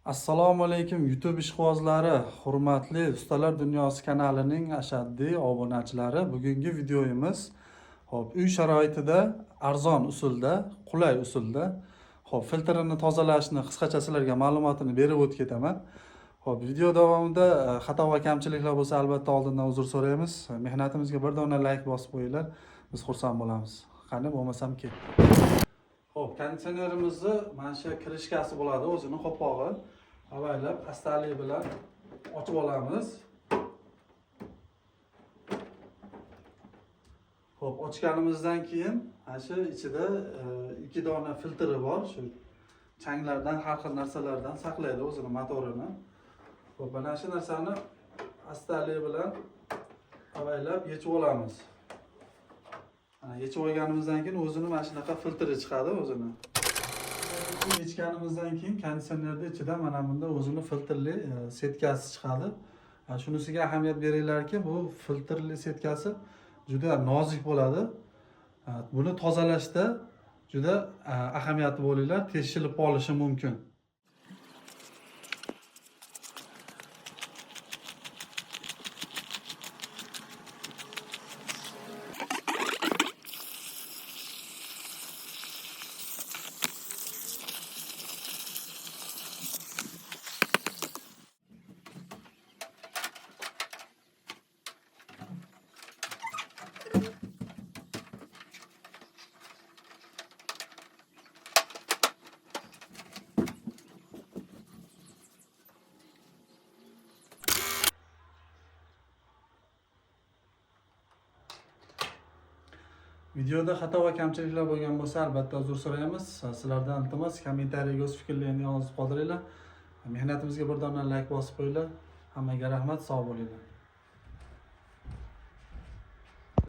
Assalomu alaykum YouTube ishqibozlari, hurmatli Ustalar Dunyosi kanalining ashaddiy obunachilari. Bugungi videomiz hop uy sharoitida arzon usulda, qulay usulda hop filtrini tozalashni qisqacha sizlarga ma'lumotini berib o'tib ketaman. Hop video davomida xato va kamchiliklar bo'lsa albatta oldindan uzr so'raymiz. Mehnatimizga bir dona like bosib qo'yinglar, biz xursand bo'lamiz. Qani bo'lmasam ketdik. Hop, konditsionerimizni mana shu krishkasi bo'ladi, o'zini qopqog'i. Avaylab astalik bilan ochib olamiz. Hop, ochganimizdan keyin mana shu ichida ikki dona filtri bor, shu changlardan, har xil narsalardan saqlaydi o'zini motorini. Hop, mana shu narsani astalik bilan avaylab yechib olamiz. Mana yechib olganimizdan keyin o'zini mana shunaqa filtri chiqadi o'zini. Yechganimizdan keyin konditsionerda ichida mana bunda o'zini filtrli setkasi chiqadi. Shunisiga ahamiyat beringlarki, bu filtrli setkasi juda nozik bo'ladi. Buni tozalashda juda ahamiyatli bo'linglar, teshilib qolishi mumkin. Videoda xato va kamchiliklar bo'lgan bo'lsa, albatta uzr so'raymiz. Sizlardan iltimos, kommentariyaga o'z fikrlaringizni yozib qoldiringlar. Mehnatimizga bir dona like bosib qo'yinglar. Hammaga rahmat, sog' bo'linglar.